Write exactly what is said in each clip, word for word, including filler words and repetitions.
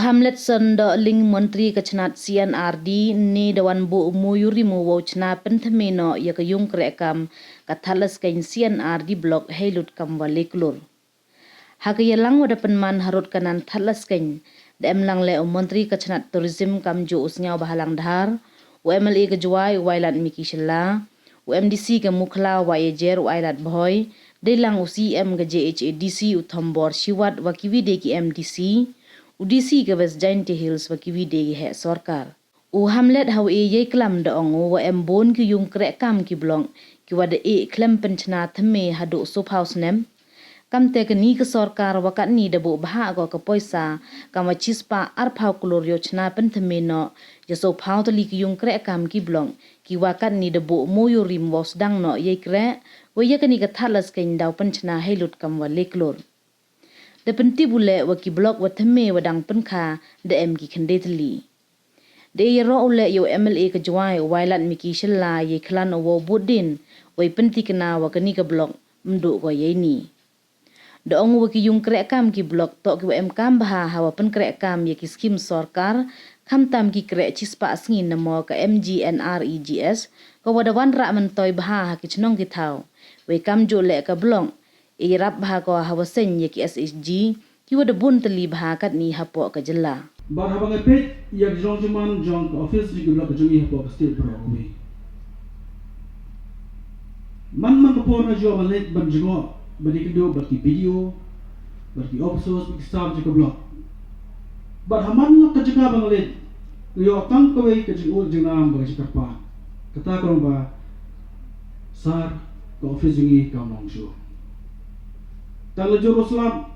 Hamletson Dohling, Montri ka chnat C&RD, ne da wan buh u mooyurim u wow chna pynthymme noh ya ka yung krehkaam ka Thadlaskein C&RD Block heilut kamwa le klur. Ha ka yalang wa da pynman harud ka nan Thadlaskein, da em lang leh u Montri ka chnat Tourism kamjooh u Sniawbhalang Dhar, u MLA ka Jowai u Wailadmiki Shylla, u MDC ka Mukhla wa Yajer u Ailad Bhoi, deilang u CEM ka JHADC u Thombor Shiwat wa kiwi de ki MDC, u DC ka West Jaintia Hills wa kiwi de ki heh sorkar. U Hamlet hawa e yei klam da ong u wa em boon ki yung krehkaam ki block kiwa da e khlem pynchna thymme hadooh soophaw snem. Kamtæ kani ka sorkar wa katni da booh bhah ko ka poisa kamwa chispah arphaw klur yow chna pynthymme noh ya soophaw tylli ki yung krehkaam ki block kiwa katni da booh mooyurim wow sdang noh yei kreh, wei ya kani ka Thadlaskein daw pynchna heilut kamwa le klur. Da pyntip u leh wa ki block wa thymme wa dang pynkha da em ki khynde tylli. Da yaroh u leh ya u MLA ka Jowai u Wailadmiki Shylla yei khlan u wow booddien, wei pyntikna wa kani ka block ym dooh ko yeini. Da ong u wa ki yung krehkaam ki block toh kiwa emkaam bha hawa pynkrehkaam ya ki scheme sorkar, khamtam ki kreh chispah sngi namo ka MGNREGS, kawa da wanrah myntoi bha ha ki chnong ki thaw, wei kamjooh leh ka block e yarap bha ko hawa seiñ ya ki SHG kiwa da boon tylli bha katni hapoh ka jylla. Bad haba nga peit ya ka jinglong jingman jong ka office jong ki block jong i hapoh ka state baroh kawei, man man ka por nga jooh man leit ban jngoh, ban ïakynduh bad ki BDO, bad ki officers, bad ki staff jong ka block. Bad ha man la ka jaka ba nga leit, nga ïoh tang kawei ka jingud jingnaam bad ka jingkyrpad. Kata ka long ba, sir, ka office jong i kam long shuh. Tang la jur u slap,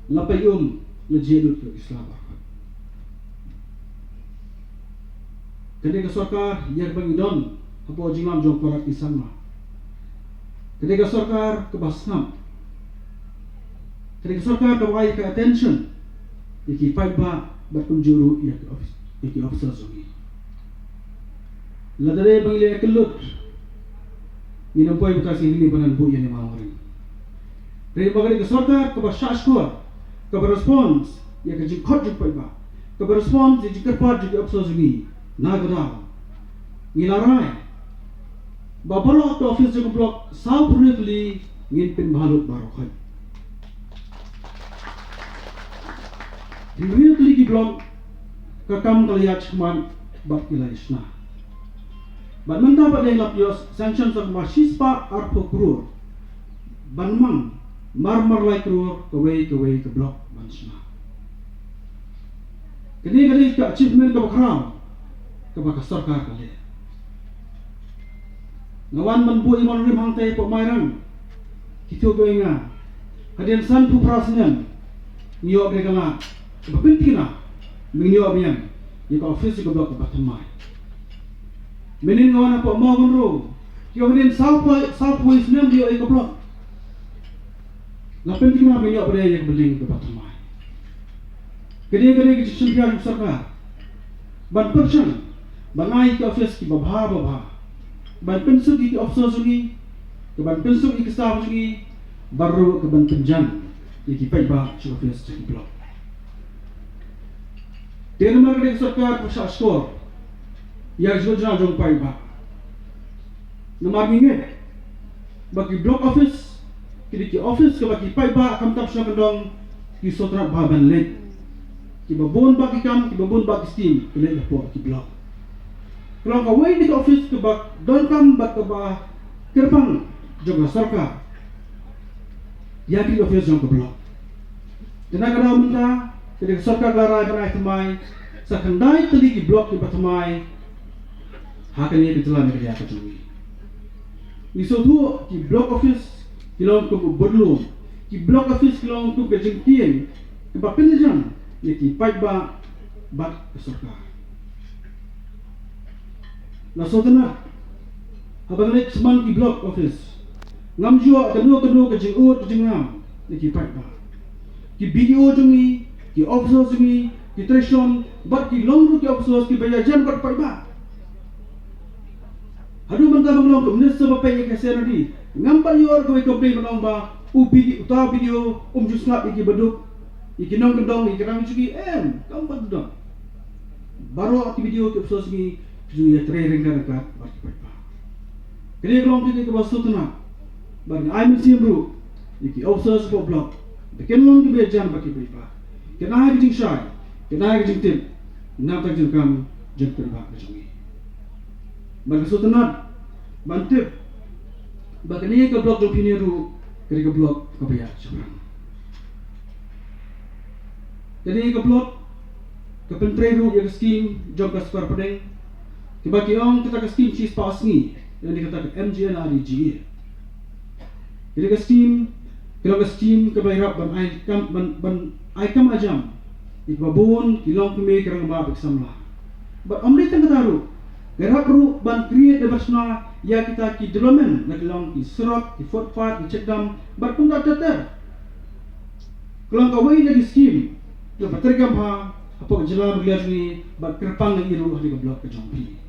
la pait um, la jied lut ka ki slap. Kane ka sorkar, ya kaba ngi don hapoh jinglam jong palat ki Sangma. Kane ka sorkar kaba sngap. Kane ka sorkar kaba ai ka attention ya ki paidbah bad kumjuh ruh ya ki office, ya ki officers jong ngi. Lada dei ba ngi leh kyllut, ngin ym poi bynta sngewbha ban buh ïa ni mawang ring. Hynrei ba kane ka sorkar kaba shah shkor, kaba response ya ka jingkhot jong paidbah, kaba response ya ka jingkyrpad jong ki officers jong ngi, na ka daw ngi la rai ba baroh ka office jong ka block sawphew tylli ngin pynbha lut baroh khoit. Hynriew tylli ki block ka kam ka la ïaid shakhmat bad ki la ïaid shna. Bad mynta pat dang la pynïoh sanction sa ma shispah arphew klur ban mang mar mar lai klur kawei kawei ka block ban shna. Kane ka dei ka achievement kaba khraw kaba ka sorkar ka leh. Nga wan ban buh i mon rim hangtei hapoh Mairang. Ki tip ïa nga, hadien sanphew phra snem ngi ïoh ka lad kaba pyntikna, ngi ïoh biang ïa ka office ka block kaba thymmai. Mynnin nga wan hapoh Mawkynrew, ki ïoh hadien sawphew, sawphew snem ngi ïoh ïa ka block. La pyntikna ba ngi ïoh pat ïa ka building kaba thymmai. Ka dei, ka dei ka jingpynbiang ka sorkar ban pyrshang ban ai ki office kiba bha ba bha, ban pynsuk ïa ki officers jong ngi, ka ban pynsuk ïa ki staff jong ngi, bad ruh ka ban pynjan ïa ki paidbah sha office sha ki block. Te namar ka dei ka sorkar kaba shah shkor ïa ka jingkyrkhu jong paidbah. Namar ngi ngeit ba ki block office ki dei ki office kaba ki paidbah khamtam shnong kyndong ki sngewtynnat bha ban leit. Kiba bun bha ki kam, kiba bun bha ki scheme ki leit hapoh ki block. Ka long kawei na ki office kaba donkam bad kaba kyrpang jong ka sorkar ïa ki office jong ka block. Te na ka daw mynta ka dei ka sorkar ka la rai ban ai thymmai sa khyndai tylli ki block kiba thymmai ha kane ka jylla Meghalaya ka jong ngi. Ngi sngewthuh ki block office ki long kum u budlum, ki block office ki long kum ka jingkieng kaba pynjan ïa ki paidbah bad ka sorkar. La sngewtynnat haba nga leit sman ki block office, ngam ju ïoh kano kano ka jingud ka jingngam na ki paidbah. Ki BDO jong ngi, ki officers jong ngi, ki treasurer bad ki long ruh ki officers kiba ïajan bad paidbah. Haduh mynta ba nga long ka minister ba peit ïa ka C&RD, ngam pat ïoh kawei ka complain ba long ba u BDO, uta u BDO um ju sngap ïa kiba duk Ya ki nongkyndong, ya ki rang jong ki em, kam pat dang. Baroh ki video ki officers ngi, ki ju ya trei ryngkat ryngkat bad ki paidbah. Kane ka long kane kaba sngewtynnat. Bad nga ai mynsiem ruh ya ki officers hapoh block, ba kin long kiba jan bad ki paidbah. Kin ai ka jingshai, kin ai ka jingtip na ka bynta jong ka kam jong ki paidbah ka jong ngi. Bad nga sngewtynnat ban tip ba kane ka block jong phi ne ruh, kane ka block kaba ya chaphrang. Kane ka block ka pyntrei ruh ya ka scheme jong ka sorkar pdeng, kaba ki ong kata ka scheme chispah sngi, yani kata ka M G N R E G A. Kane ka scheme, ka long ka scheme kaba yarap ban ai kam, ban, ban ai kam ai jam ya kiba bun ki longkmie, ki rangbah bad ki samla. Bad ym dei tang kata ruh, ka yarap ruh ban create, da ban shna ya kita ki development, na ka long ki surok, ki footpath, ki checkdam, bad kumta ter ter. Ka long kawei na ki scheme kaba treikam bha hapoh ka jylla Meghalaya jong ngi, bad kyrpang na ngi ruh ha kane ka block ka jong phi.